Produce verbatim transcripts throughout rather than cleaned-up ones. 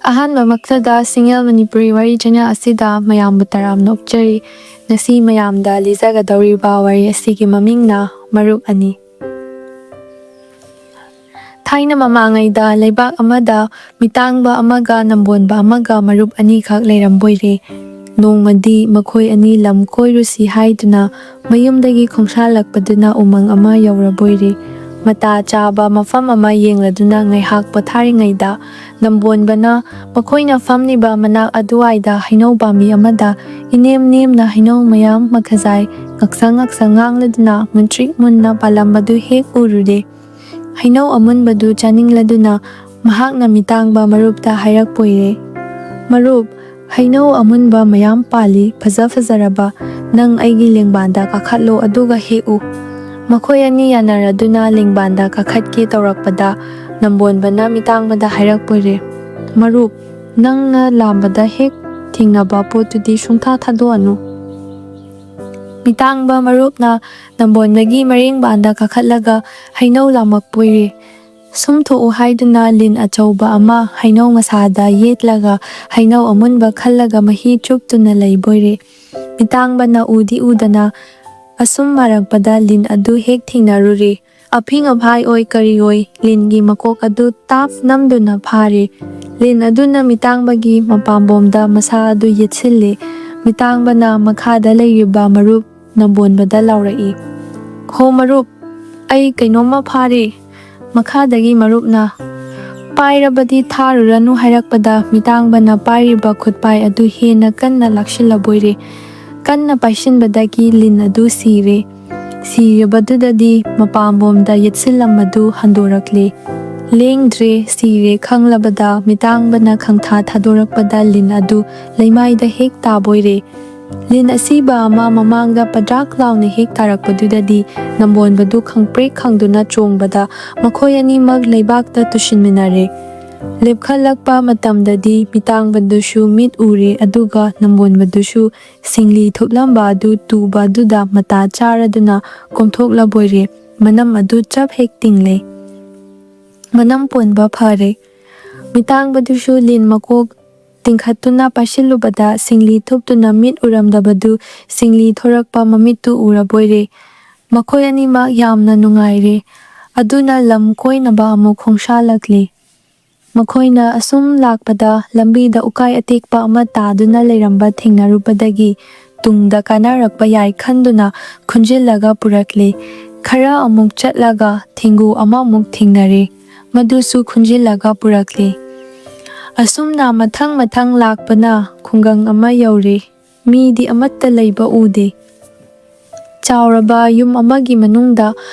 ꯑꯍꯥꯟꯕꯃꯛꯇꯗ ꯁꯤꯡꯉꯦꯜ ꯃꯅꯤꯄꯨꯔꯤ ꯋꯥꯔꯤ ꯆꯦꯅꯦꯜ ꯑꯁꯤꯗ ꯃꯌꯥꯝꯕꯨ ꯇꯔꯥꯝꯅ ꯑꯣꯛꯆꯔꯤ꯫ ꯉꯁꯤ ꯃꯌꯥꯝꯗ ꯂꯤꯖꯒꯗꯧꯔꯤꯕ ꯋꯥꯔꯤ ꯑꯁꯤꯒꯤ ꯃꯃꯤꯡꯅ ꯃꯔꯨꯞ ꯑꯅꯤ꯫ ꯊꯥꯏꯅ ꯃꯃꯥꯡꯉꯩꯗ ꯂꯩꯕꯥꯛ ꯑꯃꯗ ꯃꯤꯇꯥꯡꯕ ꯑꯃꯒ ꯅꯝꯕꯣꯟꯕ ꯑꯃꯒ ꯃꯔꯨꯞ ꯑꯅꯤꯈꯛ ꯂꯩꯔꯝꯕꯣꯏꯔꯦ꯫ ꯅꯣꯡꯃꯗꯤ ꯃꯈꯣꯏ ꯑꯅꯤ ꯂꯝ ꯀꯣꯏꯔꯨꯁꯤ ꯍꯥꯏꯗꯨꯅ ꯃꯌꯨꯝꯗꯒꯤ ꯈꯣꯡꯁꯥꯜꯂꯛꯄꯗꯨꯅ ꯎꯃꯪ ꯑꯃ ꯌꯧꯔꯕꯣꯏꯔꯦ꯫ ꯃꯇꯥ ꯆꯥꯕ ꯃꯐꯝ ꯑꯃ ꯌꯦꯡꯂꯗꯨꯅ ꯉꯥꯏꯍꯥꯛ ꯄꯣꯊꯥꯔꯤꯉꯩꯗ ꯅꯝꯕꯣꯟꯕꯅ ꯃꯈꯣꯏꯅ ꯐꯝꯂꯤꯕ ꯃꯅꯥꯛ ꯑꯗꯨꯋꯥꯏꯗ ꯍꯩꯅꯧ ꯄꯥꯝꯕꯤ ꯑꯃꯗ ꯏꯅꯦꯝ ꯅꯦꯝꯅ ꯍꯩꯅꯧ ꯃꯌꯥꯝ ꯃꯈꯖꯥꯏ ꯉꯛꯁꯪ ꯉꯛꯁꯪ ꯉꯥꯡꯂꯗꯨꯅ ꯃꯨꯟꯇ꯭ꯔꯤꯛ ꯃꯨꯟꯅ ꯄꯥꯜꯂꯝꯕꯗꯨ ꯍꯦꯛ ꯎꯔꯨꯔꯦ꯫ ꯍꯩꯅꯧ ꯑꯃꯨꯟꯕꯗꯨ ꯆꯥꯅꯤꯡꯂꯗꯨꯅ ꯃꯍꯥꯛꯅ ꯃꯤꯇꯥꯡꯕ ꯃꯔꯨꯞꯇ ꯍꯥꯏꯔꯛꯄꯣꯏꯔꯦ, "ꯃꯔꯨꯞ, ꯍꯩꯅꯧ ꯑꯃꯨꯟꯕ ꯃꯌꯥꯝ ꯄꯥꯜꯂꯤ, ꯐꯖ ꯐꯖꯔꯕ꯫ ꯅꯪ ꯑꯩꯒꯤ ꯂꯦꯡꯕꯥꯟꯗ ꯀꯥꯈꯠꯂꯣ ꯑꯗꯨꯒ ꯍꯦꯛꯎ꯫" ꯃꯈꯣꯏ ꯑꯅꯤ ꯌꯥꯅꯔꯗꯨꯅ ꯂꯦꯡꯕꯥꯟꯗ ꯀꯥꯈꯠꯀꯦ ꯇꯧꯔꯛꯄꯗ ꯅꯝꯕꯣꯟꯕꯅ ꯃꯤꯇꯥꯡꯕꯗ ꯍꯥꯏꯔꯛꯄꯣꯏꯔꯦ, "ꯃꯔꯨꯞ, ꯅꯪꯅ ꯂꯥꯝꯕꯗ ꯍꯦꯛ ꯊꯦꯡꯅꯕ ꯄꯣꯠꯇꯨꯗꯤ ꯁꯨꯡꯊꯥ ꯊꯥꯗꯣꯛꯑꯅꯨ꯫" ꯃꯤꯇꯥꯡꯕ ꯃꯔꯨꯞꯅ ꯅꯝꯕꯣꯟꯕꯒꯤ ꯃꯔꯦꯡꯕꯥꯟꯗ ꯀꯥꯈꯠꯂꯒ ꯍꯩꯅꯧ ꯂꯥꯝꯃꯛꯄꯣꯏꯔꯦ꯫ ꯁꯨꯝ ꯊꯣꯛꯎ ꯍꯥꯏꯗꯨꯅ ꯂꯤꯟ ꯑꯆꯧꯕ ꯑꯃ ꯍꯩꯅꯧ ꯃꯁꯥꯗ ꯌꯦꯠꯂꯒ ꯍꯩꯅꯧ ꯑꯃꯨꯟꯕ ꯈꯜꯂꯒ ꯃꯍꯤ ꯆꯨꯞꯇꯨꯅ ꯂꯩꯕꯣꯏꯔꯦ꯫ ꯃꯤꯇꯥꯡꯕꯅ ꯎꯗꯤ ꯎꯗꯅ ꯑꯁꯨꯝ ꯃꯥꯔꯛꯄꯗ ꯂꯤꯟ ꯑꯗꯨ ꯍꯦꯛ ꯊꯦꯡꯅꯔꯨꯔꯦ꯫ ꯑꯐꯤꯡ ꯑꯐꯥꯏ ꯑꯣꯏ ꯀꯔꯤ ꯑꯣꯏ ꯂꯤꯟꯒꯤ ꯃꯀꯣꯛ ꯑꯗꯨ ꯇꯥꯞ ꯅꯝꯗꯨꯅ ꯐꯥꯔꯦ꯫ ꯂꯤꯟ ꯑꯗꯨꯅ ꯃꯤꯇꯥꯡꯕꯒꯤ ꯃꯄꯥꯝꯕꯣꯝꯗ ꯃꯁꯥ ꯑꯗꯨ ꯌꯦꯠꯁꯤꯜꯂꯦ꯫ ꯃꯤꯇꯥꯡꯕꯅ ꯃꯈꯥꯗ ꯂꯩꯔꯤꯕ ꯃꯔꯨꯞ ꯅꯝꯕꯣꯟꯕꯗ ꯂꯥꯎꯔꯛꯏ, "ꯍꯣ ꯃꯔꯨꯞ, ꯑꯩ ꯀꯩꯅꯣꯝꯃ ꯐꯥꯔꯦ꯫" ꯃꯈꯥꯗꯒꯤ ꯃꯔꯨꯞꯅ, "ꯄꯥꯏꯔꯕꯗꯤ ꯊꯥꯔꯨꯔꯅꯨ" ꯍꯥꯏꯔꯛꯄꯗ ꯃꯤꯇꯥꯡꯕꯅ ꯄꯥꯏꯔꯤꯕ ꯈꯨꯠꯄꯥꯏ ꯑꯗꯨ ꯍꯦꯟꯅ ꯀꯟꯅ ꯂꯥꯛꯁꯤꯜꯂꯕꯣꯏꯔꯦ꯫ ꯀꯟꯅ ꯄꯥꯏꯁꯤꯟꯕꯗꯒꯤ ꯂꯤꯟ ꯑꯗꯨ ꯁꯤꯔꯦ꯫ ꯁꯤꯔꯕꯗꯨꯗꯗꯤ ꯃꯄꯥꯝꯕꯣꯝꯗ ꯌꯦꯠꯁꯤꯜꯂꯝꯕꯗꯨ ꯍꯟꯗꯣꯔꯛꯂꯦ꯫ ꯂꯦꯡꯗ꯭ꯔꯦ, ꯁꯤꯔꯦ ꯈꯪꯂꯕꯗ ꯃꯤꯇꯥꯡꯕꯅ ꯈꯪꯊꯥ ꯊꯥꯗꯣꯔꯛꯄꯗ ꯂꯤꯟ ꯑꯗꯨ ꯂꯩꯃꯥꯏꯗ ꯍꯦꯛ ꯇꯥꯕꯣꯏꯔꯦ꯫ ꯂꯤꯟ ꯑꯁꯤꯕ ꯑꯃ ꯃꯃꯥꯡꯗ ꯄꯗ꯭ꯔꯥꯛ ꯂꯥꯎꯅ ꯍꯦꯛ ꯇꯥꯔꯛꯄꯗꯨꯗꯗꯤ ꯅꯝꯕꯣꯟꯕꯗꯨ ꯈꯪꯄ꯭ꯔꯦꯛ ꯈꯪꯗꯨꯅ ꯆꯣꯡꯕꯗ ꯃꯈꯣꯏ ꯑꯅꯤꯃꯛ ꯂꯩꯕꯥꯛꯇ ꯇꯨꯁꯤꯟꯃꯤꯟꯅꯔꯦ꯫ ꯂꯦꯞꯈꯠꯂꯛꯄ ꯃꯇꯝꯗꯗꯤ ꯃꯤꯇꯥꯡꯕꯗꯨꯁꯨ ꯃꯤꯠ ꯎꯔꯦ, ꯑꯗꯨꯒ ꯅꯝꯕꯣꯟꯕꯗꯨꯁꯨ ꯁꯤꯡꯂꯤ ꯊꯨꯞꯂꯝꯕ ꯑꯗꯨ ꯇꯨꯕ ꯑꯗꯨꯗ ꯃꯇꯥ ꯆꯥꯔꯗꯨꯅ ꯀꯣꯝꯊꯣꯛꯂꯕꯣꯏꯔꯦ꯫ ꯃꯅꯝ ꯑꯗꯨ ꯆꯞ ꯍꯦꯛ ꯇꯤꯡꯂꯦ꯫ ꯃꯅꯝ ꯄꯣꯟꯕ ꯐꯔꯦ꯫ ꯃꯤꯇꯥꯡꯕꯗꯨꯁꯨ ꯂꯤꯟ ꯃꯀꯣꯛ ꯇꯤꯡꯈꯠꯇꯨꯅ ꯄꯥꯏꯁꯤꯜꯂꯨꯕꯗ ꯁꯤꯡꯂꯤ ꯊꯨꯞꯇꯨꯅ ꯃꯤꯠ ꯎꯔꯝꯗꯕꯗꯨ ꯁꯤꯡꯂꯤ ꯊꯣꯔꯛꯄ ꯃꯃꯤꯠꯇꯨ ꯎꯔꯕꯣꯏꯔꯦ꯫ ꯃꯈꯣꯏ ꯑꯅꯤꯃꯛ ꯌꯥꯝꯅ ꯅꯨꯡꯉꯥꯏꯔꯦ꯫ ꯑꯗꯨꯅ ꯂꯝ ꯀꯣꯏꯅꯕ ꯑꯃꯨꯛ ꯈꯣꯡꯁꯥꯜꯂꯛꯂꯤ꯫ ꯃꯈꯣꯏꯅ ꯑꯁꯨꯝ ꯂꯥꯛꯄꯗ ꯂꯝꯕꯤꯗ ꯎꯀꯥꯏ ꯑꯇꯦꯛꯄ ꯑꯃ ꯇꯥꯗꯨꯅ ꯂꯩꯔꯝꯕ ꯊꯦꯡꯅꯔꯨꯕꯗꯒꯤ ꯇꯨꯡꯗ ꯀꯥꯟꯅꯔꯛꯄ ꯌꯥꯏ ꯈꯟꯗꯨꯅ ꯈꯨꯟꯖꯤꯜꯂꯒ ꯄꯨꯔꯛꯂꯤ꯫ ꯈꯔ ꯑꯃꯨꯛ ꯆꯠꯂꯒ ꯊꯦꯡꯒꯨ ꯑꯃꯃꯨꯛ ꯊꯦꯡꯅꯔꯦ꯫ ꯃꯗꯨꯁꯨ ꯈꯨꯟꯖꯤꯜꯂꯒ ꯄꯨꯔꯛꯂꯤ꯫ ꯑꯁꯨꯝꯅ ꯃꯊꯪ ꯃꯊꯪ ꯂꯥꯛꯄꯅ ꯈꯨꯡꯒꯪ ꯑꯃ ꯌꯧꯔꯦ꯫ ꯃꯤꯗꯤ ꯑꯃꯠꯇ ꯂꯩꯕ ꯎꯗꯦ꯫ ꯆꯥꯎꯔꯕ ꯌꯨꯝ ꯑꯃꯒꯤ ꯃꯅꯨꯡꯗ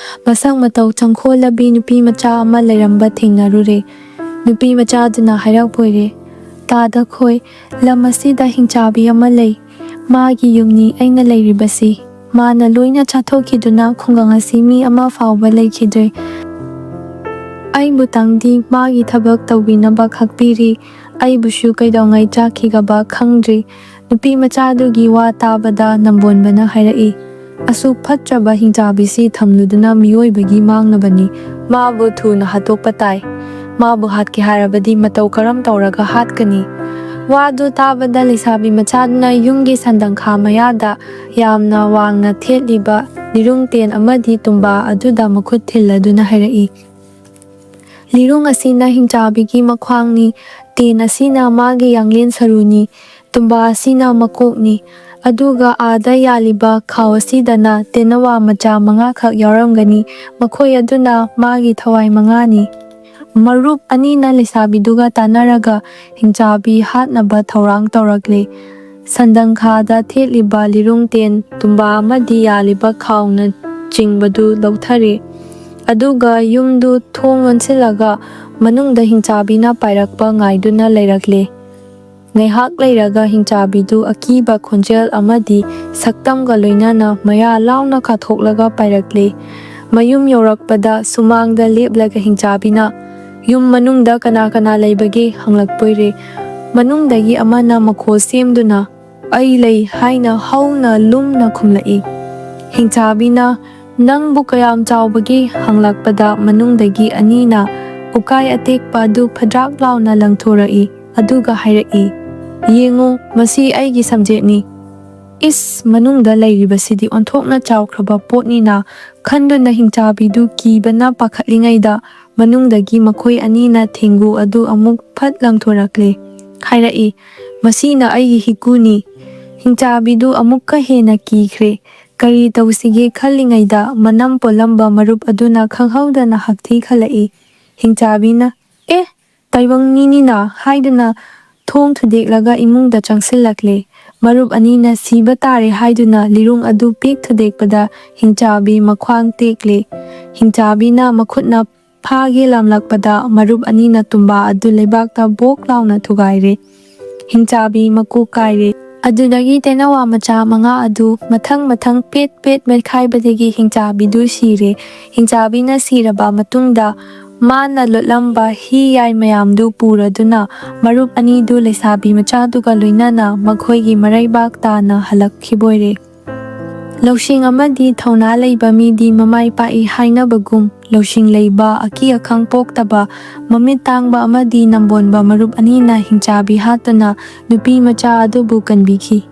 ꯃꯁꯛ ꯃꯇꯧ ꯆꯪꯈꯣꯜꯂꯕꯤ ꯅꯨꯄꯤ ꯃꯆꯥ ꯑꯃ ꯂꯩꯔꯝꯕ ꯊꯦꯡꯅꯔꯨꯔꯦ꯫ ꯅꯨꯄꯤ ꯃꯆꯥꯗꯨꯅ ꯍꯥꯏꯔꯛꯄꯣꯏꯔꯦ, "ꯇꯥꯗꯈꯣꯏ, ꯂꯝ ꯑꯁꯤꯗ ꯍꯤꯡꯆꯥꯕꯤ ꯑꯃ ꯂꯩ꯫ ꯃꯥꯒꯤ ꯌꯨꯝꯅꯤ ꯑꯩꯅ ꯂꯩꯔꯤꯕꯁꯤ꯫ ꯃꯥꯅ ꯂꯣꯏꯅ ꯆꯥꯊꯣꯛꯈꯤꯗꯨꯅ ꯈꯨꯡꯒꯪ ꯑꯁꯤ ꯃꯤ ꯑꯃ ꯐꯥꯎꯕ ꯂꯩꯈꯤꯗ꯭ꯔꯦ꯫ ꯑꯩꯕꯨꯇꯪꯗꯤ ꯃꯥꯒꯤ ꯊꯕꯛ ꯇꯧꯕꯤꯅꯕ ꯈꯥꯛꯄꯤꯔꯤ꯫ ꯑꯩꯕꯨꯁꯨ ꯀꯩꯗꯧꯉꯩ ꯆꯥꯈꯤꯒꯕ ꯈꯪꯗ꯭ꯔꯤ꯫" ꯅꯨꯄꯤ ꯃꯆꯥꯗꯨꯒꯤ ꯋꯥ ꯇꯥꯕꯗ ꯅꯝꯕꯣꯟꯕꯅ ꯍꯥꯏꯔꯛꯏ, "ꯑꯁꯨꯛ ꯐꯠꯇ꯭ꯔꯕ ꯍꯤꯡꯆꯥꯕꯤꯁꯤ ꯊꯝꯂꯨꯗꯨꯅ ꯃꯤꯑꯣꯏꯕꯒꯤ ꯃꯥꯡꯅꯕꯅꯤ꯫ ꯃꯥꯕꯨ ꯊꯨꯅ ꯍꯥꯠꯇꯣꯛꯄ ꯇꯥꯏ꯫ ꯃꯥꯕꯨ ꯍꯥꯠꯀꯦ ꯍꯥꯏꯔꯕꯗꯤ ꯃꯇꯧ ꯀꯔꯝ ꯇꯧꯔꯒ ꯍꯥꯠꯀꯅꯤ?" ꯋꯥꯗꯨ ꯇꯥꯕꯗ ꯂꯩꯁꯥꯕꯤ ꯃꯆꯥꯗꯨꯅ ꯌꯨꯝꯒꯤ ꯁꯟꯗꯪꯈꯥ ꯃꯌꯥꯗ ꯌꯥꯝꯅ ꯋꯥꯡꯅ ꯊꯦꯠꯂꯤꯕ ꯂꯤꯔꯨꯡ ꯇꯦꯟ ꯑꯃꯗꯤ ꯇꯨꯝꯕꯥ ꯑꯗꯨꯗ ꯃꯈꯨꯠ ꯊꯤꯜꯂꯗꯨꯅ ꯍꯥꯏꯔꯛꯏ, "ꯂꯤꯔꯨꯡ ꯑꯁꯤꯅ ꯍꯤꯡꯆꯥꯕꯤꯒꯤ ꯃꯈ꯭ꯋꯥꯡꯅꯤ, ꯇꯦꯟ ꯑꯁꯤꯅ ꯃꯥꯒꯤ ꯌꯥꯡꯂꯦꯟ ꯁꯔꯨꯅꯤ, ꯇꯨꯝꯕꯥ ꯑꯁꯤꯅ ꯃꯀꯣꯛꯅꯤ꯫ ꯑꯗꯨꯒ ꯑꯥꯗ ꯌꯥꯜꯂꯤꯕ ꯈꯥꯎ ꯑꯁꯤꯗꯅ ꯇꯦꯅꯋꯥ ꯃꯆꯥ ꯃꯉꯥꯈꯛ ꯌꯥꯎꯔꯝꯒꯅꯤ꯫ ꯃꯈꯣꯏ ꯑꯗꯨꯅ ꯃꯥꯒꯤ ꯊꯋꯥꯏ ꯃꯉꯥꯅꯤ꯫" ꯃꯔꯨꯞ ꯑꯅꯤꯅ ꯂꯩꯁꯥꯕꯤꯗꯨꯒ ꯇꯥꯟꯅꯔꯒ ꯍꯤꯡꯆꯥꯕꯤ ꯍꯥꯠꯅꯕ ꯊꯧꯔꯥꯡ ꯇꯧꯔꯛꯂꯦ꯫ ꯁꯟꯗꯪꯈꯥꯗ ꯊꯦꯠꯂꯤꯕ ꯂꯤꯔꯨꯡ ꯇꯦꯟ, ꯇꯨꯝꯕꯥ ꯑꯃꯗꯤ ꯌꯥꯜꯂꯤꯕ ꯈꯥꯎꯅ ꯆꯤꯡꯕꯗꯨ ꯂꯧꯊꯔꯦ꯫ ꯑꯗꯨꯒ ꯌꯨꯝꯗꯨ ꯊꯣꯡ ꯂꯣꯟꯁꯤꯜꯂꯒ ꯃꯅꯨꯡꯗ ꯍꯤꯡꯆꯥꯕꯤꯅ ꯄꯥꯏꯔꯛꯄ ꯉꯥꯏꯗꯨꯅ ꯂꯩꯔꯛꯂꯦ꯫ ꯉꯥꯏꯍꯥꯛ ꯂꯩꯔꯒ ꯍꯤꯡꯆꯥꯕꯤꯗꯨ ꯑꯀꯤꯕ ꯈꯣꯟꯖꯦꯜ ꯑꯃꯗꯤ ꯁꯛꯇꯝꯒ ꯂꯣꯏꯅꯅ ꯃꯌꯥ ꯂꯥꯎꯅ ꯀꯥꯊꯣꯛꯂꯒ ꯄꯥꯏꯔꯛꯂꯦ꯫ ꯃꯌꯨꯝ ꯌꯧꯔꯛꯄꯗ ꯁꯨꯃꯥꯡꯗ ꯂꯦꯞꯂꯒ ꯍꯤꯡꯆꯥꯕꯤꯅ, "ꯌꯨꯝ ꯃꯅꯨꯡꯗ ꯀꯅꯥ ꯀꯅꯥ ꯂꯩꯕꯒꯦ?" ꯍꯪꯂꯛꯄꯣꯏꯔꯦ꯫ ꯃꯅꯨꯡꯗꯒꯤ ꯑꯃꯅ ꯃꯈꯣꯜ ꯁꯦꯝꯗꯨꯅ, "ꯑꯩ ꯂꯩ" ꯍꯥꯏꯅ ꯍꯧꯅ ꯂꯨꯝꯅ ꯈꯨꯝꯂꯛꯏ꯫ ꯍꯤꯡꯆꯥꯕꯤꯅ, "ꯅꯪꯕꯨ ꯀꯌꯥꯝ ꯆꯥꯎꯕꯒꯦ?" ꯍꯪꯂꯛꯄꯗ ꯃꯅꯨꯡꯗꯒꯤ ꯑꯅꯤꯅ, ꯎꯀꯥꯏ ꯑꯇꯦꯛꯄ ꯑꯗꯨ ꯐꯗ꯭ꯔꯥꯛ ꯂꯥꯎꯅ ꯂꯪꯊꯣꯔꯛꯏ, ꯑꯗꯨꯒ ꯍꯥꯏꯔꯛꯏ, "ꯌꯦꯡꯉꯨ, ꯃꯁꯤ ꯑꯩꯒꯤ ꯁꯝꯖꯦꯠꯅꯤ꯫ ꯏꯁ, ꯃꯅꯨꯡꯗ ꯂꯩꯔꯤꯕꯁꯤꯗꯤ ꯑꯣꯟꯊꯣꯛꯅ ꯆꯥꯎꯈ꯭ꯔꯕ ꯄꯣꯠꯅꯤꯅ" ꯈꯟꯗꯨꯅ ꯍꯤꯡꯆꯥꯕꯤꯗꯨ ꯀꯤꯕꯅ ꯄꯥꯈꯠꯂꯤꯉꯩꯗ, ꯃꯅꯨꯡꯗꯒꯤ ꯃꯈꯣꯏ ꯑꯅꯤꯅ ꯊꯦꯡꯒꯨ ꯑꯗꯨ ꯑꯃꯨꯛ ꯐꯠ ꯂꯪꯊꯣꯔꯛꯂꯦ꯫ ꯍꯥꯏꯔꯛꯏ, "ꯃꯁꯤꯅ ꯑꯩꯒꯤ ꯍꯤꯛꯀꯨꯅꯤ"꯫ ꯍꯤꯡꯆꯥꯕꯤꯗꯨ ꯑꯃꯨꯛꯀ ꯍꯦꯟꯅ ꯀꯤꯈ꯭ꯔꯦ꯫ ꯀꯔꯤ ꯇꯧꯁꯤꯒꯦ ꯈꯜꯂꯤꯉꯩꯗ, ꯃꯅꯝ ꯄꯣꯜꯂꯝꯕ ꯃꯔꯨꯞ ꯑꯗꯨꯅ ꯈꯪꯍꯧꯗꯅ ꯍꯛꯊꯤ ꯈꯜꯂꯛꯏ꯫ ꯍꯤꯡꯆꯥꯕꯤꯅ, "ꯑꯦ, ꯇꯥꯏꯕꯪ ꯃꯤꯅꯤꯅ" ꯍꯥꯏꯗꯨꯅ ꯊꯣꯡ ꯊꯨꯗꯦꯛꯂꯒ ꯏꯃꯨꯡꯗ ꯆꯪꯁꯤꯜꯂꯛꯂꯦ꯫ ꯃꯔꯨꯞ ꯑꯅꯤꯅ ꯁꯤꯕ ꯇꯥꯔꯦ ꯍꯥꯏꯗꯨꯅ ꯂꯤꯔꯨꯡ ꯑꯗꯨ ꯄꯤꯛ ꯊꯨꯗꯦꯛꯄꯗ ꯍꯤꯡꯆꯥꯕꯤ ꯃꯈ꯭ꯋꯥꯡ ꯇꯦꯛꯂꯦ꯫ ꯍꯤꯡꯆꯥꯕꯤꯅ ꯃꯈꯨꯠꯅ ꯐꯥꯒꯦ ꯂꯥꯝꯂꯛꯄꯗ ꯃꯔꯨꯞ ꯑꯅꯤꯅ ꯇꯨꯝꯕꯥ ꯑꯗꯨ ꯂꯩꯕꯥꯛꯇ ꯕꯣꯛ ꯂꯥꯎꯅ ꯊꯨꯒꯥꯏꯔꯦ꯫ ꯍꯤꯡꯆꯥꯕꯤ ꯃꯀꯣꯛ ꯀꯥꯏꯔꯦ꯫ ꯑꯗꯨꯗꯒꯤ ꯇꯦꯅꯋꯥ ꯃꯆꯥ ꯃꯉꯥ ꯑꯗꯨ ꯃꯊꯪ ꯃꯊꯪ ꯄꯦꯠ ꯄꯦꯠ ꯃꯦꯠꯈꯥꯏꯕꯗꯒꯤ ꯍꯤꯡꯆꯥꯕꯤꯗꯨ ꯁꯤꯔꯦ꯫ ꯍꯤꯡꯆꯥꯕꯤꯅ ꯁꯤꯔꯕ ꯃꯇꯨꯡꯗ ꯃꯥꯅ ꯂꯣꯠꯂꯝꯕ ꯍꯤ ꯌꯥꯏ ꯃꯌꯥꯝꯗꯨ ꯄꯨꯔꯗꯨꯅ ꯃꯔꯨꯞ ꯑꯅꯤꯗꯨ ꯂꯩꯁꯥꯕꯤ ꯃꯆꯥꯗꯨꯒ ꯂꯣꯏꯅꯅ ꯃꯈꯣꯏꯒꯤ ꯃꯔꯩꯕꯥꯛ ꯇꯥꯅ ꯍꯜꯂꯛꯈꯤꯕ ꯑꯣꯏꯔꯦ꯫ ꯂꯧꯁꯤꯡ ꯑꯃꯗꯤ ꯊꯧꯅꯥ ꯂꯩꯕ ꯃꯤꯗꯤ ꯃꯃꯥꯏ ꯄꯥꯛꯏ ꯍꯥꯏꯅꯕꯒꯨꯝ, ꯂꯧꯁꯤꯡ ꯂꯩꯕ, ꯑꯀꯤ ꯑꯈꯪ ꯄꯣꯛꯇꯕ, ꯃꯃꯤꯠ ꯇꯥꯡꯕ ꯑꯃꯗꯤ ꯅꯝꯕꯣꯟꯕ ꯃꯔꯨꯞ ꯑꯅꯤꯅ ꯍꯤꯡꯆꯥꯕꯤ ꯍꯥꯠꯇꯨꯅ ꯅꯨꯄꯤ ꯃꯆꯥ ꯑꯗꯨꯕꯨ ꯀꯟꯕꯤꯈꯤ꯫